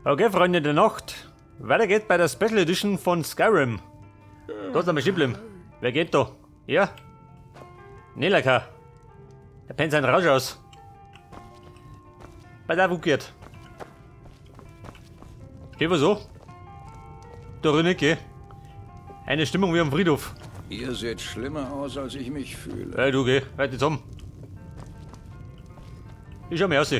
Okay, Freunde der Nacht. Weiter geht's bei der Special Edition von Skyrim. Da ist einmal stehen geblieben. Wer geht da? Ja? Nelaka. Der pennt seinen Rausch aus. Bei der geht. Steht was so? Da drin gell? Eine Stimmung wie am Friedhof. Ihr seht schlimmer aus, als ich mich fühle. Ey, du geh, halt zusammen. Ich schau mir aus.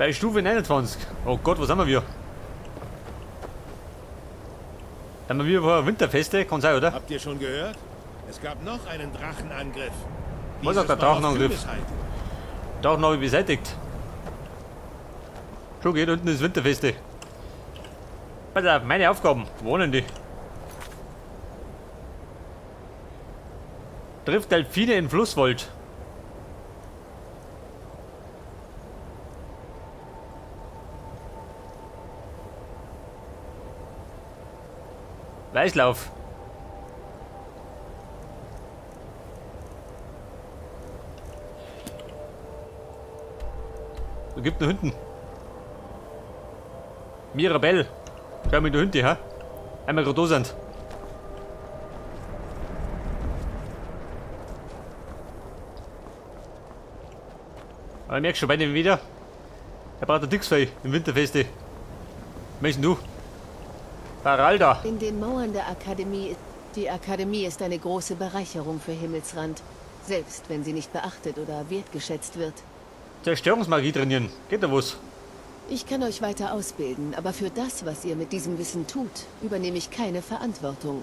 Bei Stufe 29. Oh Gott, was haben wir hier? Haben wir vor Winterfeste? Kann sein, oder? Habt ihr schon gehört? Es gab noch einen Drachenangriff. Was sagt der Drachenangriff? Drachen habe ich beseitigt. Schon geht unten ist Winterfeste. Pass auf, meine Aufgaben. Wo wohnen die? Trifft Delfine in Flusswald. Weißlauf. Da gibt noch hinten. Mirabelle. Schau mal da hinten, ha? Einmal gerade da sind. Aber ich merke schon bei dem wieder. Er braucht ein Dicksfell im Winterfeste. Was denn du? Faralda. In den Mauern der Akademie. Die Akademie ist eine große Bereicherung für Himmelsrand. Selbst wenn sie nicht beachtet oder wertgeschätzt wird. Zerstörungsmagie trainieren. Geht da was? Ich kann euch weiter ausbilden, aber für das, was ihr mit diesem Wissen tut, übernehme ich keine Verantwortung.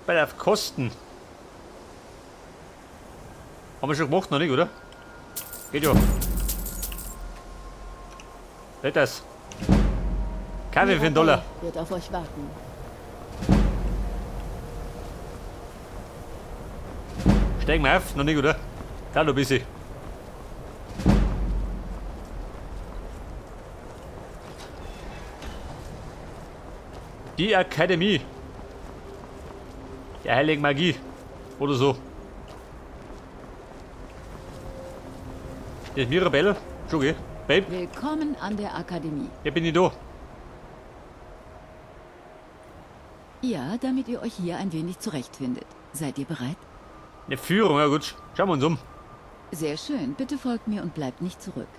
Bei der Kosten. Haben wir schon gemacht, noch nicht, oder? Geht ja. Geht das? Kaffee für einen Dollar. Wird auf euch warten. Steigen wir auf? Noch nicht, oder? Da noch ein bisschen. Die Akademie. Der Heiligen Magie. Oder so. Das ist Mirabelle. Schon, gell? Babe. Willkommen an der Akademie. Ja, bin ich da. Ja, damit ihr euch hier ein wenig zurechtfindet. Seid ihr bereit? Eine Führung, ja gut. Schauen wir uns um. Sehr schön. Bitte folgt mir und bleibt nicht zurück.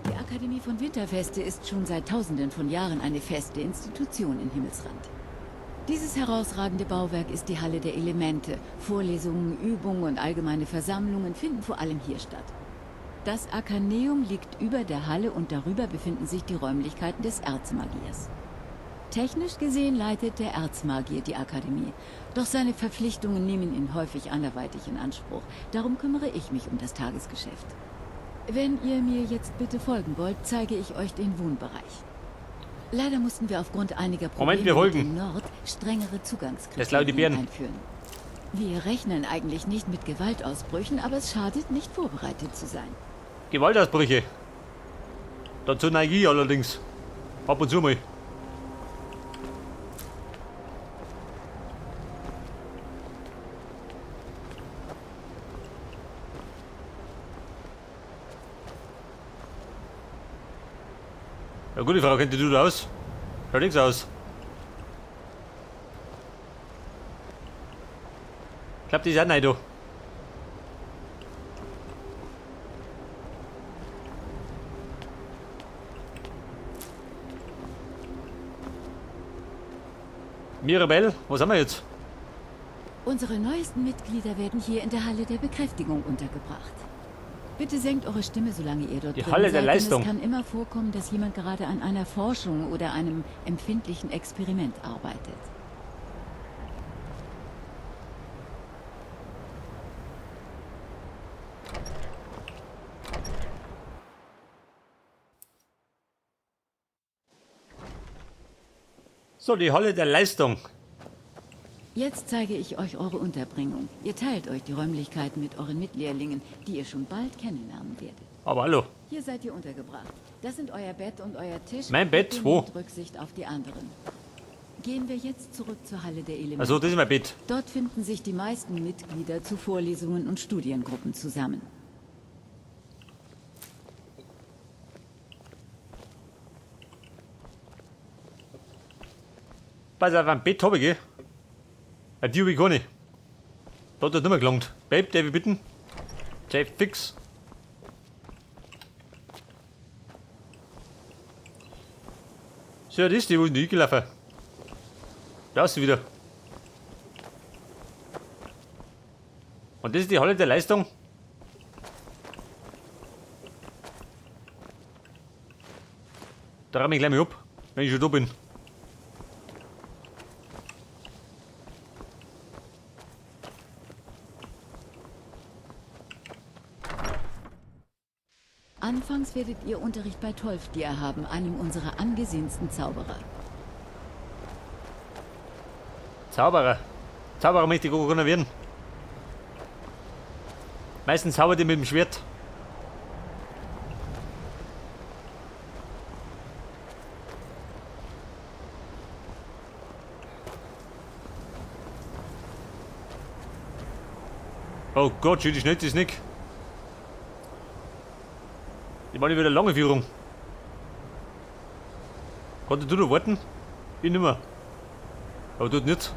Die Akademie von Winterfeste ist schon seit Tausenden von Jahren eine feste Institution in Himmelsrand. Dieses herausragende Bauwerk ist die Halle der Elemente. Vorlesungen, Übungen und allgemeine Versammlungen finden vor allem hier statt. Das Arkaneum liegt über der Halle und darüber befinden sich die Räumlichkeiten des Erzmagiers. Technisch gesehen leitet der Erzmagier die Akademie. Doch seine Verpflichtungen nehmen ihn häufig anderweitig in Anspruch. Darum kümmere ich mich um das Tagesgeschäft. Wenn ihr mir jetzt bitte folgen wollt, zeige ich euch den Wohnbereich. Leider mussten wir aufgrund einiger Moment, Probleme wir mit folgen. dem Nord strengere Das Zugangskriterien Bären. einführen. Wir rechnen eigentlich nicht mit Gewaltausbrüchen, aber es schadet nicht, vorbereitet zu sein. Gewaltausbrüche. Dazu neige ich allerdings. Ab und zu mal. Ja, gute Frau, kennt die du da aus? Schaut nix aus. Ich glaub, die ist auch neu da. Mirabelle, was haben wir jetzt? Unsere neuesten Mitglieder werden hier in der Halle der Bekräftigung untergebracht. Bitte senkt eure Stimme, solange ihr dort Die drin Halle der seid, denn Leistung. Es kann immer vorkommen, dass jemand gerade an einer Forschung oder einem empfindlichen Experiment arbeitet. So, die Halle der Leistung. Jetzt zeige ich euch eure Unterbringung. Ihr teilt euch die Räumlichkeiten mit euren Mitlehrlingen, die ihr schon bald kennenlernen werdet. Aber hallo. Hier seid ihr untergebracht. Das sind euer Bett und euer Tisch. Mein Bett? Bitte Wo? nehmt Rücksicht auf die anderen. Gehen wir jetzt zurück zur Halle der Elemente. Also, das ist mein Bett. Dort finden sich die meisten Mitglieder zu Vorlesungen und Studiengruppen zusammen. Pass auf, ein Bett habe ich, gell? Ein die hab ich keine. Da hat das nicht mehr gelangt. Babe, darf ich bitten? Safe fix. So, das ist die, wo ich nicht gelaufen. Da ist sie wieder. Und das ist die Halle der Leistung. Da räum ich gleich mal ab, wenn ich schon da bin. Anfangs werdet ihr Unterricht bei Tolfdir haben, einem unserer angesehensten Zauberer. Zauberer. Zauberer möchte ich gar keiner werden. Meistens zaubert die mit dem Schwert. Oh Gott, schön, die schnell ist nicht. Ich meine wieder lange Führung. Kannst du noch warten? Ich nimmer. Aber tut nicht.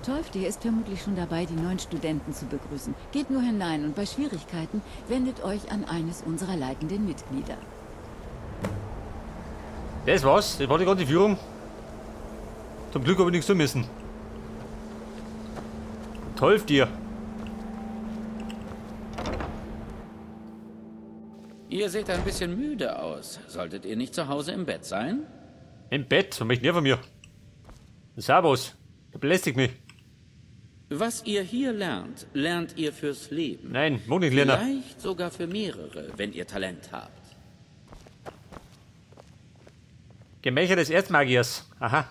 Tolfdir ist vermutlich schon dabei, die neuen Studenten zu begrüßen. Geht nur hinein und bei Schwierigkeiten wendet euch an eines unserer leitenden Mitglieder. Das war's. Das war die ganze Führung. Zum Glück habe ich nichts tun müssen. Tolfdir. Ihr seht ein bisschen müde aus. Solltet ihr nicht zu Hause im Bett sein? Im Bett? Was möchte der von mir? Servus. Der belästigt mich. Was ihr hier lernt, lernt ihr fürs Leben. Nein, mag nicht lernen. Vielleicht sogar für mehrere, wenn ihr Talent habt. Gemächer des Erzmagiers. Aha.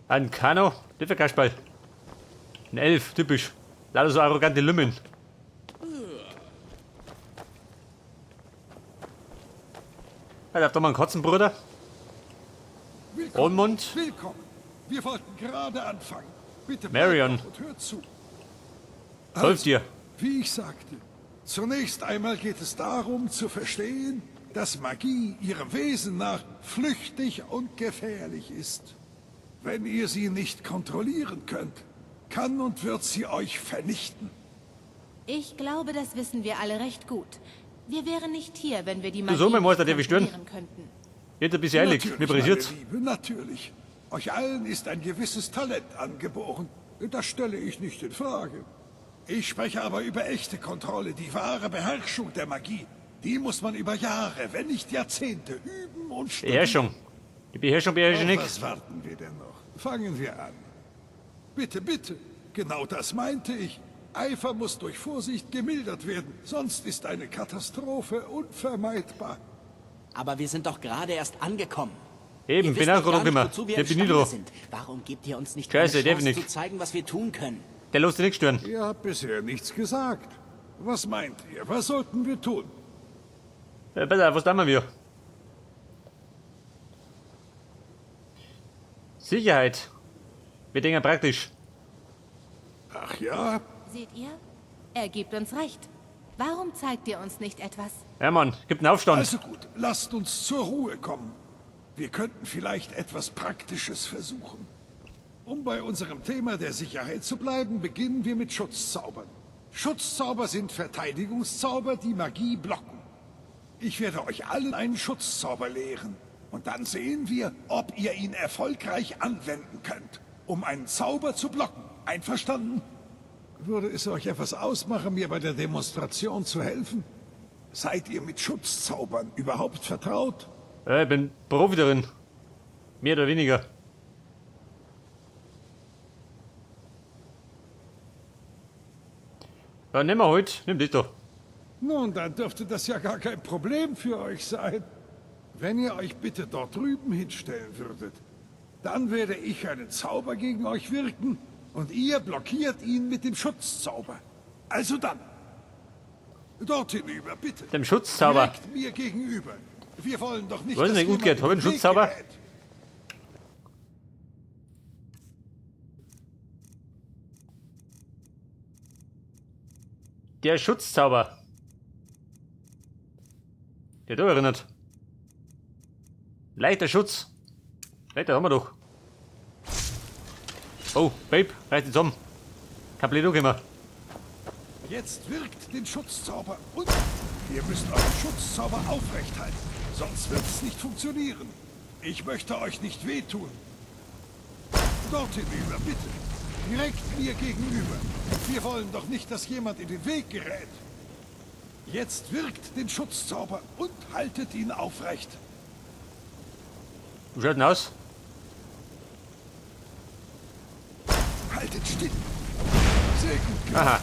Ein Kano, Kasperl. Ein Elf, typisch. Lauter so arrogante Lümmeln. Da darf doch mal einen Katzenbruder. Willkommen. Onmund. Willkommen. Wir wollten gerade anfangen. Bitte bleibt Marion. noch und hört zu. Hilf dir. Wie ich sagte, zunächst einmal geht es darum zu verstehen, dass Magie ihrem Wesen nach flüchtig und gefährlich ist. Wenn ihr sie nicht kontrollieren könnt, kann und wird sie euch vernichten. Ich glaube, das wissen wir alle recht gut. Wir wären nicht hier, wenn wir die Du, Magie so, mein Meister, nicht darf ich stören? kontrollieren könnten. Jetzt ein bisschen eilig. Mir Natürlich, pressiert's. meine Liebe, natürlich. Euch allen ist ein gewisses Talent angeboren. Das stelle ich nicht in Frage. Ich spreche aber über echte Kontrolle, die wahre Beherrschung der Magie. Die muss man über Jahre, wenn nicht Jahrzehnte üben und studieren. Beherrschung. Die Beherrschung beherrsche ich Auf nicht. was warten wir denn noch? Fangen wir an. Bitte, bitte. Genau das meinte ich. Eifer muss durch Vorsicht gemildert werden, sonst ist eine Katastrophe unvermeidbar. Aber wir sind doch gerade erst angekommen. Eben, Ihr bin wisst auch noch gerade gar nicht, gekommen. wozu wir Ich bin imstande nie dran. sind. Warum gebt ihr uns nicht Scheiße, eine darf Chance ich nicht. zu zeigen, was wir tun können? Der lässt dich nicht stören. Ihr habt bisher nichts gesagt. Was meint ihr? Was sollten wir tun? Ja, besser, was tun wir? Sicherheit. Wir denken praktisch. Ach ja? Seht ihr? Er gibt uns recht. Warum zeigt ihr uns nicht etwas? Ja, Mann, gibt einen Aufstand. Also gut, lasst uns zur Ruhe kommen. Wir könnten vielleicht etwas Praktisches versuchen. Um bei unserem Thema der Sicherheit zu bleiben, beginnen wir mit Schutzzaubern. Schutzzauber sind Verteidigungszauber, die Magie blocken. Ich werde euch allen einen Schutzzauber lehren. Und dann sehen wir, ob ihr ihn erfolgreich anwenden könnt, um einen Zauber zu blocken. Einverstanden? Würde es euch etwas ausmachen, mir bei der Demonstration zu helfen? Seid ihr mit Schutzzaubern überhaupt vertraut? Ja, ich bin Profi darin. Mehr oder weniger. Ja, nimm mal heute. Nimm dich doch. Nun, dann dürfte das ja gar kein Problem für euch sein. Wenn ihr euch bitte dort drüben hinstellen würdet, dann werde ich einen Zauber gegen euch wirken Und ihr blockiert ihn mit dem Schutzzauber. Also dann. Dort hinüber, bitte. Dem Schutzzauber. Direkt mir gegenüber. Wir wollen doch nicht, Was ist dass denn gut jemand geht? in Hab ich einen den Weg Schutzzauber? gerät. Der Schutzzauber. Der da erinnert. Leichter Schutz. Leichter haben wir doch. Oh, Babe, reiß dich zusammen. Kein Blöd immer. Jetzt wirkt den Schutzzauber und ihr müsst euren Schutzzauber aufrecht halten, sonst wird es nicht funktionieren. Ich möchte euch nicht wehtun. Dort hinüber, bitte. Direkt mir gegenüber. Wir wollen doch nicht, dass jemand in den Weg gerät. Jetzt wirkt den Schutzzauber und haltet ihn aufrecht. Wie schaut denn aus? Haltet still. Sehr gut gemacht. Aha.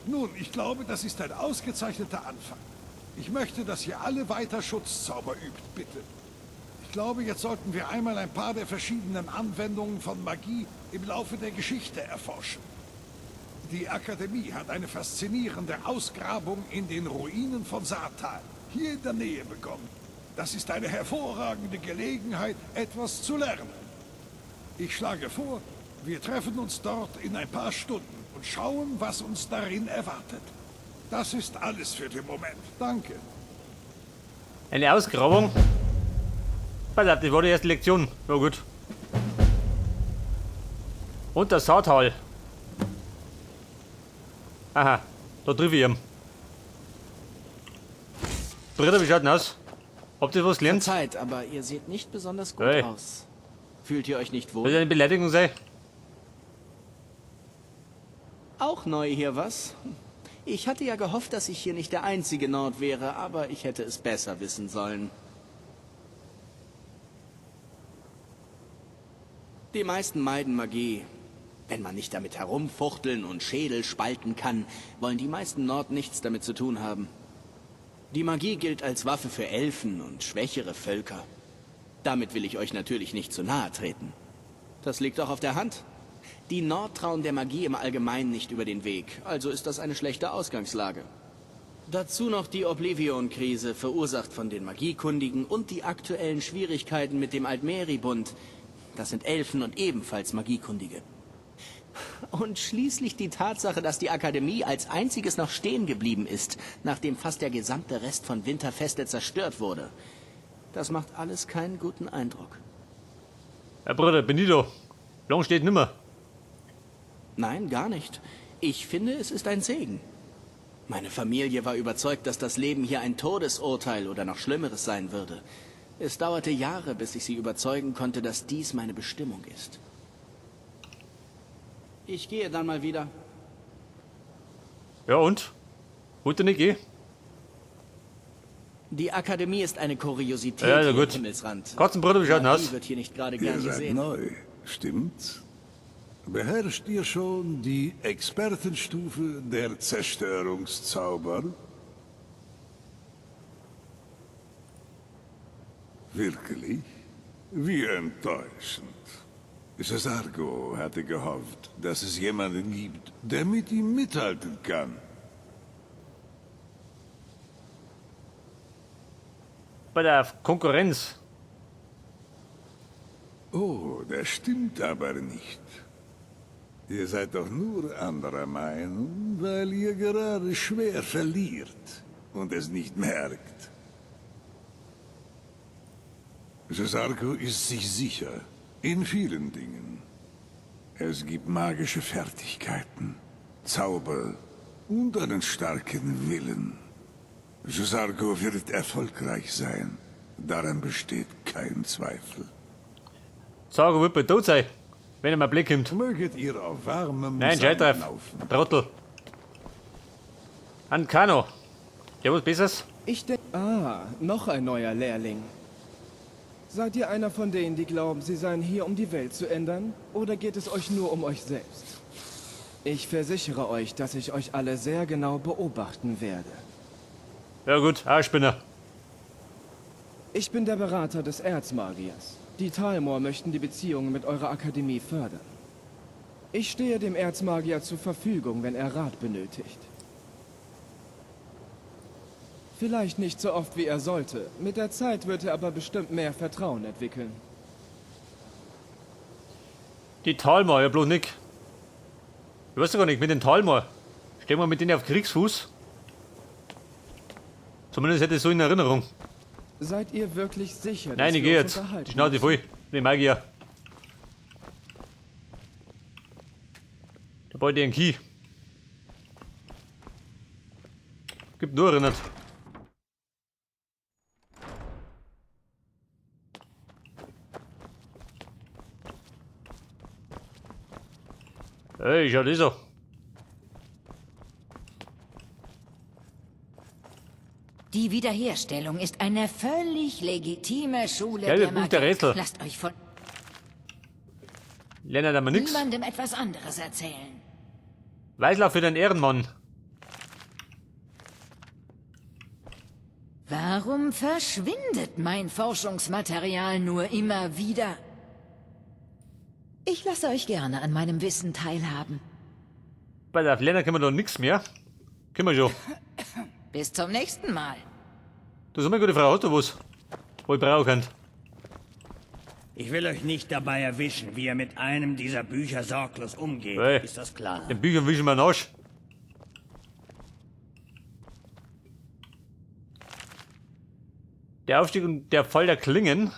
Nun, ich glaube, das ist ein ausgezeichneter Anfang. Ich möchte, dass ihr alle weiter Schutzzauber übt, bitte. Ich glaube, jetzt sollten wir einmal ein paar der verschiedenen Anwendungen von Magie im Laufe der Geschichte erforschen. Die Akademie hat eine faszinierende Ausgrabung in den Ruinen von Saartal, hier in der Nähe begonnen. Das ist eine hervorragende Gelegenheit, etwas zu lernen. Ich schlage vor, wir treffen uns dort in ein paar Stunden und schauen, was uns darin erwartet. Das ist alles für den Moment. Danke. Eine Ausgrabung? Pass auf, das war die erste Lektion. Ja gut. Und das Saartal. Aha, da triff ich ihn. Bruder, wie schaut denn aus? Habt ihr was gelernt? Verzeiht, aber ihr seht nicht besonders gut Hey. aus. Fühlt ihr euch nicht Soll wohl? das eine Beleidigung sein? Auch neu hier, was? Ich hatte ja gehofft, dass ich hier nicht der einzige Nord wäre, aber ich hätte es besser wissen sollen. Die meisten meiden Magie. Wenn man nicht damit herumfuchteln und Schädel spalten kann, wollen die meisten Nord nichts damit zu tun haben. Die Magie gilt als Waffe für Elfen und schwächere Völker. Damit will ich euch natürlich nicht zu nahe treten. Das liegt auch auf der Hand. Die Nord trauen der Magie im Allgemeinen nicht über den Weg, also ist das eine schlechte Ausgangslage. Dazu noch die Oblivion-Krise, verursacht von den Magiekundigen und die aktuellen Schwierigkeiten mit dem Altmeri-Bund. Das sind Elfen und ebenfalls Magiekundige. Und schließlich die Tatsache, dass die Akademie als einziges noch stehen geblieben ist, nachdem fast der gesamte Rest von Winterfeste zerstört wurde. Das macht alles keinen guten Eindruck. Ja, Bruder, bin ich da. Lang steht nimmer. Nein, gar nicht. Ich finde, es ist ein Segen. Meine Familie war überzeugt, dass das Leben hier ein Todesurteil oder noch Schlimmeres sein würde. Es dauerte Jahre, bis ich sie überzeugen konnte, dass dies meine Bestimmung ist. Ich gehe dann mal wieder. Ja und? Wollt ihr nicht gehen? Die Akademie ist eine Kuriosität Ja, na hier im gut. Himmelsrand. Katzenbruder, wie schaut denn Magie aus? wird hier nicht gerade Ihr gern seid gesehen. neu, stimmt's? Beherrscht ihr schon die Expertenstufe der Zerstörungszauber? Wirklich? Wie enttäuschend. Cesargo hatte gehofft, dass es jemanden gibt, der mit ihm mithalten kann. Bei der Konkurrenz. Oh, das stimmt aber nicht. Ihr seid doch nur anderer Meinung, weil ihr gerade schwer verliert und es nicht merkt. Cesarco ist sich sicher, in vielen Dingen. Es gibt magische Fertigkeiten, Zauber und einen starken Willen. Cesarco wird erfolgreich sein. Daran besteht kein Zweifel. Sag, wird bald tot sein, wenn er mal Blick kommt. Möget ihr auf warmem Nein, Sand scheiß drauf. laufen. Trottel. An Kano. Ja, was Besseres? Ich denke... Ah, noch ein neuer Lehrling. Seid ihr einer von denen, die glauben, sie seien hier, um die Welt zu ändern? Oder geht es euch nur um euch selbst? Ich versichere euch, dass ich euch alle sehr genau beobachten werde. Ja gut, Arschspinner. Ich bin der Berater des Erzmagiers. Die Talmor möchten die Beziehungen mit eurer Akademie fördern. Ich stehe dem Erzmagier zur Verfügung, wenn er Rat benötigt. Vielleicht nicht so oft, wie er sollte. Mit der Zeit wird er aber bestimmt mehr Vertrauen entwickeln. Die Talmor, ja bloß nicht. Ich weiß doch gar nicht, mit den Talmor. Stehen wir mit denen auf Kriegsfuß? Zumindest hätte ich so in Erinnerung. Seid ihr wirklich sicher, Nein, dass ich wir geh uns jetzt. unterhalten Die Schnauze müssen? voll. Die Magier. Da baut ich einen Key. Gibt nur erinnert. Ey, schau das an. Die Wiederherstellung ist eine völlig legitime Schule Gelbe der Buch der Magie. Rätsel. Lasst euch von Lernen aber nix. niemandem etwas anderes erzählen. Weißlauf für den Ehrenmann. Warum verschwindet mein Forschungsmaterial nur immer wieder? Ich lasse euch gerne an meinem Wissen teilhaben. Bei der Lernen können wir da nix mehr. Können wir schon. Bis zum nächsten Mal. Du sag mal, gute Frau, hast du was? Wo ich brauchen könnt. Ich will euch nicht dabei erwischen, wie ihr mit einem dieser Bücher sorglos umgeht. Hey. Ist das klar? Den Büchern wischen wir den Arsch. Der Aufstieg und der Fall der Klingen.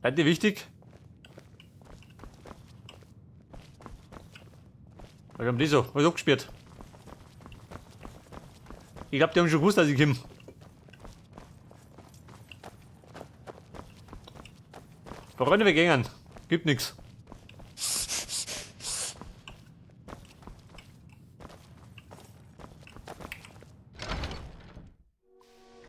Seid ihr wichtig? Was haben die so? Was abgesperrt? Ich glaube, die haben schon gewusst, dass ich komme. Freunde, wir gehen. Gibt nix.